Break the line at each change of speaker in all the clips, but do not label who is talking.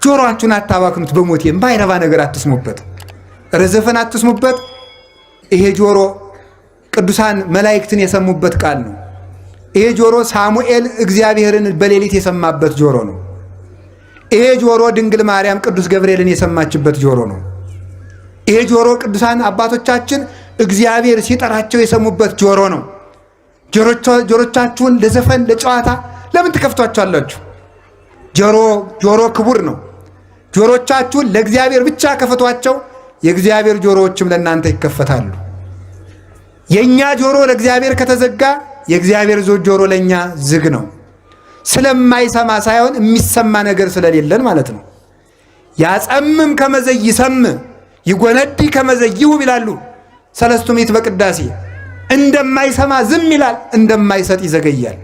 ጆሮአችሁን አታባክኑት። በሞቴ የማይረባ ነገር አትስሙበት፣ ረዘፈን አትስሙበት። ይሄ ጆሮ ቅዱሳን መላእክትን የሰሙበት ቃል ነው። ይሄ ጆሮ ሳሙኤል እግዚአብሔርን በሌሊት የሰማበት ጆሮ ነው። ይሄ ጆሮ ድንግል ማርያም ቅዱስ ገብርኤልን የሰማችበት ጆሮ ነው። ይሄ ጆሮ ቅዱሳን አባቶቻችን እግዚአብሔር ሲጠራቸው የሰሙበት ጆሮ ነው። ጆሮቻችሁን ለዘፈን ለጨዋታ ለምን ትከፍቷቸዋላችሁ? ጆሮ ጆሮ ክቡር ነው። ጆሮቻችሁን ለእግዚአብሔር ብቻ ከፈቷቸው፣ የእግዚአብሔር ጆሮዎችም ለእናንተ ይከፈታሉ። የእኛ ጆሮ ለእግዚአብሔር ከተዘጋ የእግዚአብሔር ጆሮ ለእኛ ዝግ ነው። ስለማይሰማ ሳይሆን የሚሰማ ነገር ስለሌለን ማለት ነው። ያጸምም ከመ ዘይሰምዕ ይጎነዲ ከመ ዘይሁብ ይላሉ ሰለስቱ ምዕት በቅዳሴ። እንደማይሰማ ዝም ይላል፣ እንደማይሰጥ ይዘገያል።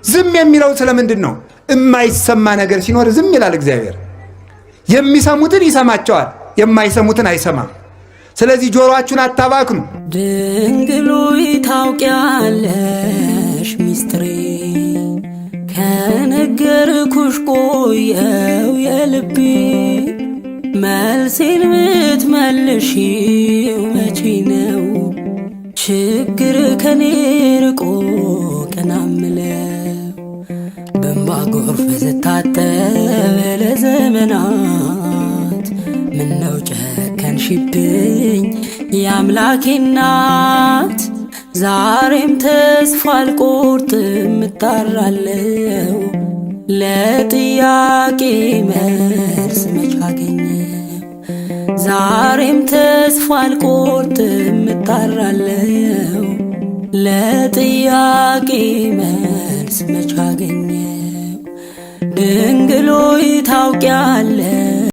ዝም የሚለው ስለምንድን ነው? የማይሰማ ነገር ሲኖር ዝም ይላል እግዚአብሔር። የሚሰሙትን ይሰማቸዋል፣ የማይሰሙትን አይሰማም። ስለዚህ ጆሮአችሁን አታባክኑ።
ድንግል ሆይ ታውቂያለሽ ሚስጥሬ ከነገርኩሽ ቆየው የልቤ መልሴን ምትመልሺው መቼ ነው? ችግር ከኔ ርቆ ቀና ምለው በእንባ ጎርፍ ስታጠብ ለዘመናት ምነው ጨከንሽብኝ የአምላኬ እናት? ዛሬም ተስፋ አልቆርጥም እጣራለሁ ለጥያቄ መልስ መች አገኘው? ዛሬም ተስፋ አልቆርጥም እጣራለሁ ለጥያቄ መልስ መች አገኘው? ድንግል ሆይ ታውቂያለሽ።